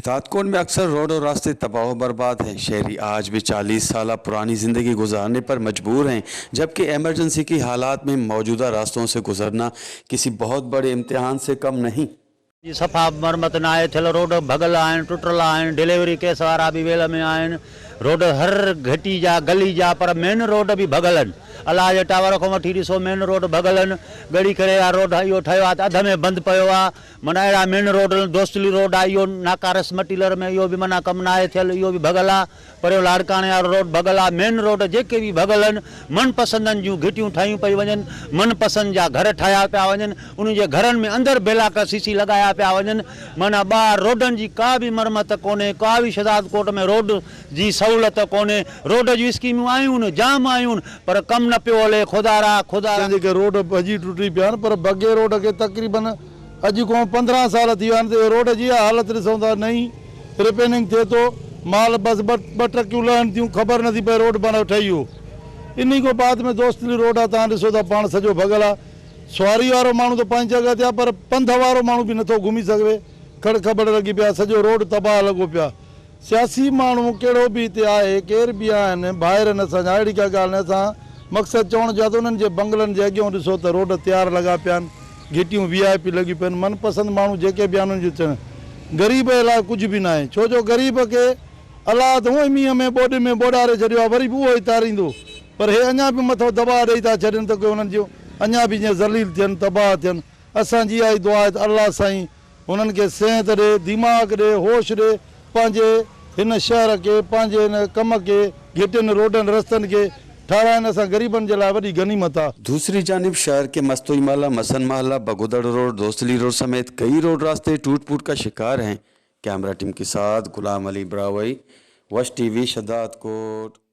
शहदादकोट में अक्सर रोड और रास्ते तबाह बर्बाद हैं। शहरी आज भी 40 साल पुरानी ज़िंदगी गुजारने पर मजबूर हैं, जबकि एमरजेंसी की हालात में मौजूदा रास्तों से गुजरना किसी बहुत बड़े इम्तिहान से कम नहीं। جي صفا مرمت ناهي ٿيل، روڊ ڀڳل آهن، ٽٽل آهن، ڊليوري ڪيس وارا به ويل ۾ آهن، روڊ هر گهٽي جا گلي جا پر مين روڊ به ڀڳل آهن، الله جي ٽاور کان وٺي ڏسو مين روڊ ڀڳل آهن، ڳڙهي کري وارو روڊ اهو ٺهيو آهي ته اڌ ۾ بند پيو آهي، معنيٰ اهڙا مين روڊ دوستلي روڊ آهي اهو ناڪارس مٽيلر ۾ اهو به معنيٰ ڪم ناهي ٿيل اهو به ڀڳل آهي، پريو لاڙڪاڻي وارو روڊ ڀڳل آ، مين روڊ جيڪي به ڀڳل آهن، من پسندن جون گهٽيون ٺاهيون پيون وڃن، من پسند جا گهر ٺاهيا پيا وڃن، انهن جي گهرن ۾ اندر بلاڪ سي سي لڳايا پيا وڃن، معنيٰ ٻاهر روڊن جي ڪا به مرمت ڪونهي، ڪا به شهدادڪوٽ ۾ روڊ جي سهولت ڪونهي، روڊ جون اسڪيمون آيون جام آيون پر ڪم نه پيو هلي، خدارا خدارا. جيڪي روڊ ڀڄي ٽٽي پيا آهن پر بگي روڊ کي تقريبن اڄ کان 15 سال ٿي ويا آهن ته اهو روڊ جي اها حالت ڏسون ٿا نئين رپيننگ ٿئي ٿو مال بس ٻه ٽرڪيون لهن ٿيون خبر نٿي پئي روڊ معنيٰ ٺهي ويو انهي کان بعد ۾ دوستلي روڊ آ تهان ڏسو ٿا پاڻ سڄو ڀڳل آ سواري وارو ماڻهو ته پنهنجي جڳهه تي آ پر پنڌ وارو ماڻهو به نٿو گهمي سگهي کڙ کٻڙ لڳي پيا سڄو روڊ تباهه لڳو پيا سياسي ماڻهو ڪهڙو به هتي آهي، ڪير به آهن، ڀائر آهن اسان جا، اهڙي ڪا ڳالهه ناهي، اسان مقصد چوڻ جو آهي ته انهن جي بنگلن جي اڳيئون ڏسو ته روڊ تيار لڳا پيا آهن، گهٽيون وي آء پي لڳيون پيون آهن، من پسند ماڻهو جيڪي به آهن انهن جو چوڻ غريب جي لاء ڪجهه به ناهي، ڇو جو غريب کي الله ته هونئن ئي مينهن ۾ ٻوڏ ۾ ٻوڏاري ڇڏيو آهي، وري به اهو ئي تاريندو، پر هي اڃا به مٿو دٻاء ڏئي ٿا ڇڏين ته ڪي انهن جون اڃا به جيئن ذليل ٿين، تباهه ٿين، اسان جي اها ئي دعا آهي ته الله سائين هنن کي صحت ڏي، دماغ ڏي، هوش ڏي، پنهنجي هن شهر کي، پنهنجي هن ڪم کي، گهٽين، روڊن، رستن کي ٺهرائن اسان غريبن جي لاء وڏي غنيمت آ. دوسري جانب شهر ڪي مستوئي محله، مسن محله، بگودڙ روڊ، دوستلي روڊ سميت ڪئي روڊ راستي ٽوٽ ڦوٽ ڪا شڪار هين، ڪيمرا ٽيم ڪي ساٿ غلام علي براهوئي، وش ٽي وي، شھدادڪوٽ.